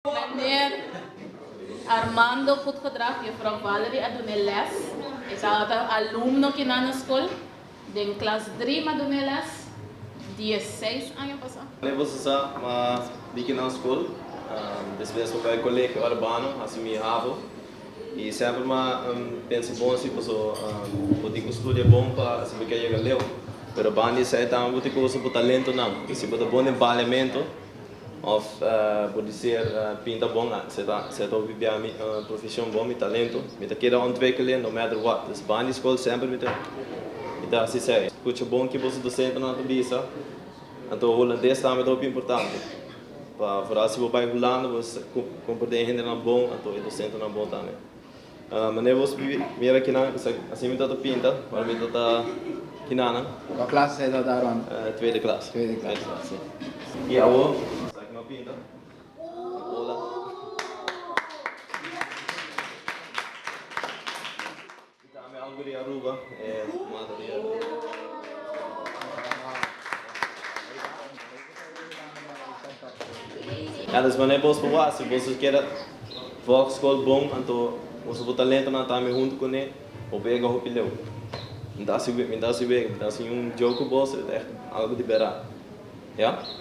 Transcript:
Meneer Armando Goedgedrag, juffrouw Valerie a dun'é les. E tabata alumno kinan na skol. Den klas dri m'a dun'é les, diesseis aña pasá. Lei boso sa, m'a di kinan skol. Despues m'a bai Colegio Arubano hasi mi havo. I semper m'a pensa bon si boso bo tin ku studia bon pa si bo ke yega leu. Pero banda di esei tambe bo tin ku usa bo talentonan. I si bo ta bon den baliamentu, Of bo di ser pinta bon, se ta se ta hopi bia mi profesion bon, mi talento. Mi ta keda ontwikkelen no matter what. Dus banda di skol semper mi ta mi ta hasi esei. Skucha bon ki boso dosentenan ta bisa. Anto hulandes tambe ta hopi importante. Pa foral si bo bai Hulanda bo komprende e hendenan bon anto e dosentenan bon tambe. Manera bos mira kinan, asina mi ta ta pinta, ora mi ta ta kinanan. Kua klas esei ta ta Ron? Tweede klas. Tweede klas. Si. I awo, esaki mi a pinta. Hola. I tambe algu di Aruba, e mata di Aruba. Ya, dus manera bos por wak, si bos keda volg skol bon, anto boso bo talentonan tambe huntu kuné, bo por yega hopi leu. Mi ta hasi mi ta hasi wega, mi ta hasi un joke ku boso, e ta ègt algu di bèrdat. Ya.